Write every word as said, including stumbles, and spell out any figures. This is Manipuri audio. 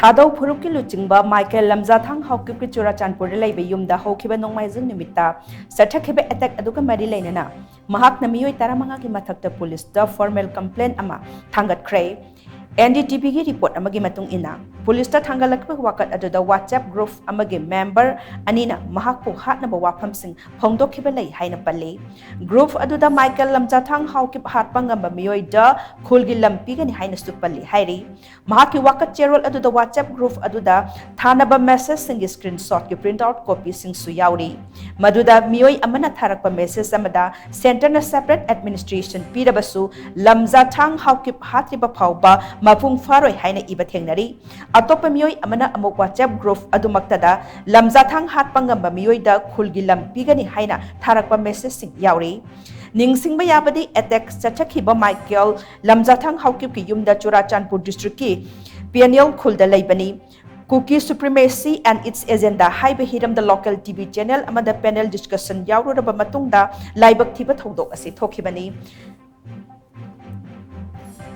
ꯌꯥꯗꯧ ꯐꯨꯔꯨꯞꯀꯤ ꯂꯨꯆꯤꯡꯕ ꯃꯥꯏꯀꯦꯜ ꯂꯝꯖꯥꯊꯥꯡ ꯍꯥꯎꯀꯤꯞꯀꯤ ꯆꯨꯔꯥꯆꯥꯟꯄꯨꯔꯗ ꯂꯩꯕ ꯌꯨꯝꯗ ꯍꯧꯈꯤꯕ ꯅꯣꯡꯃꯥꯏꯖꯤꯡ ꯅꯨꯃꯤꯠꯇ ꯆꯠꯊꯈꯤꯕ ꯑꯦꯇꯦꯛ ꯑꯗꯨꯒ ꯃꯔꯤ ꯂꯩꯅꯅ ꯃꯍꯥꯛꯅ ꯃꯤꯑꯣꯏ ꯇꯔꯥꯃꯉꯥꯒꯤ ꯃꯊꯛꯇ ꯄꯨꯂꯤꯁꯇ ꯐꯣꯔꯃꯦꯜ ꯀꯝꯄ꯭ꯂꯦꯟ ꯑꯃ ꯊꯥꯡꯒꯠꯈ꯭ꯔꯦ꯫ ꯑꯦꯟ ꯗꯤ ꯇꯤ ꯚꯤꯒꯤ ꯔꯤꯄꯣꯔꯠ ꯑꯃꯒꯤ ꯃꯇꯨꯡ ꯏꯟꯅ, ꯄꯨꯂꯤꯁꯇ ꯊꯥꯡꯒꯠꯂꯛꯄ ꯋꯥꯀꯠ ꯑꯗꯨꯗ WhatsApp ꯒ꯭ꯔꯨꯞ ꯑꯃꯒꯤ ꯃꯦꯝꯕꯔ ꯑꯅꯤꯅ ꯃꯍꯥꯛꯄꯨ ꯍꯥꯠꯅꯕ ꯋꯥꯐꯝꯁꯤꯡ ꯐꯣꯡꯗꯣꯛꯈꯤꯕ ꯂꯩ ꯍꯥꯏꯅ ꯄꯜꯂꯤ꯫ ꯒ꯭ꯔꯨꯞ ꯑꯗꯨꯗ ꯃꯥꯏꯀꯦꯜ ꯂꯝꯖꯥꯊꯥꯡ ꯍꯥꯎꯀꯤꯞ ꯍꯥꯠꯄ ꯉꯝꯕ ꯃꯤꯑꯣꯏꯗ ꯈꯨꯜꯒꯤ ꯂꯝ ꯄꯤꯒꯅꯤ ꯍꯥꯏꯅꯁꯨ ꯄꯜꯂꯤ ꯍꯥꯏꯔꯤ꯫ ꯃꯍꯥꯛꯀꯤ ꯋꯥꯀꯠ ꯆꯦꯔꯣꯜ ꯑꯗꯨꯗ WhatsApp ꯒ꯭ꯔꯨꯞ ꯑꯗꯨꯗ ꯊꯥꯅꯕ ꯃꯦꯁꯦꯖꯁꯤꯡꯒꯤ ꯁ꯭ꯀ꯭ꯔꯤꯟꯁꯣꯠꯀꯤ ꯄ꯭ꯔꯤꯟꯠ ꯑꯥꯎꯠ ꯀꯣꯄꯤꯁꯤꯡꯁꯨ ꯌꯥꯎꯔꯤ꯫ ꯃꯗꯨꯗ ꯃꯤꯑꯣꯏ ꯑꯃꯅ ꯊꯥꯔꯛꯄ ꯃꯦꯁꯦꯖ ꯑꯃꯗ ꯁꯦꯟꯇꯔꯅ ꯁꯦꯄꯔꯦꯠ ꯑꯦꯗꯃꯤꯅꯤꯁꯇ꯭ꯔꯦꯁꯟ ꯄꯤꯔꯕꯁꯨ ꯂꯝꯖꯥꯊꯥꯡ ꯍꯥꯎꯀꯤꯞ ꯍꯥꯠꯇ꯭ꯔꯤꯕ ꯐꯥꯎꯕ ꯃꯄꯨꯡ ꯐꯥꯔꯣꯏ ꯍꯥꯏꯅ ꯏꯕ ꯊꯦꯡꯅꯔꯤ꯫ ꯑꯇꯣꯞꯄ ꯃꯤꯑꯣꯏ ꯑꯃꯅ ꯑꯃꯨꯛ WhatsApp ꯒ꯭ꯔꯨꯞ ꯑꯗꯨꯃꯛꯇꯗ ꯂꯝꯖꯥꯊꯥꯡ ꯍꯥꯠꯄ ꯉꯝꯕ ꯃꯤꯑꯣꯏꯗ ꯈꯨꯜꯒꯤ ꯂꯝ ꯄꯤꯒꯅꯤ ꯍꯥꯏꯅ ꯊꯥꯔꯛꯄ ꯃꯦꯁꯦꯖꯁꯤꯡ ꯌꯥꯎꯔꯤ꯫ ꯅꯤꯡꯁꯤꯡꯕ ꯌꯥꯕꯗꯤ, ꯑꯦꯇꯦꯛ ꯆꯠꯊꯈꯤꯕ ꯃꯥꯏꯀꯦꯜ ꯂꯝꯖꯥꯊꯥꯡ ꯍꯥꯎꯀꯤꯞꯀꯤ ꯌꯨꯝꯗ ꯆꯨꯔꯥꯆꯥꯟꯄꯨꯔ ꯗꯤꯁꯇ꯭ꯔꯤꯛꯀꯤ ꯄꯤꯌꯥꯅꯤꯌꯣꯜ ꯈꯨꯜꯗ ꯂꯩꯕꯅꯤ꯫ Kuki Supremacy and Its Agenda ꯍꯥꯏꯕ ꯍꯤꯔꯝꯗ ꯂꯣꯀꯦꯜ ꯇꯤ ꯚꯤ ꯆꯦꯅꯦꯜ ꯑꯃꯗ ꯄꯦꯅꯦꯜ ꯗꯤꯁꯀꯁꯟ ꯌꯥꯎꯔꯨꯔꯕ ꯃꯇꯨꯡꯗ ꯂꯥꯏꯕꯛ ꯊꯤꯕ ꯊꯧꯗꯣꯛ ꯑꯁꯤ ꯊꯣꯛꯈꯤꯕꯅꯤ꯫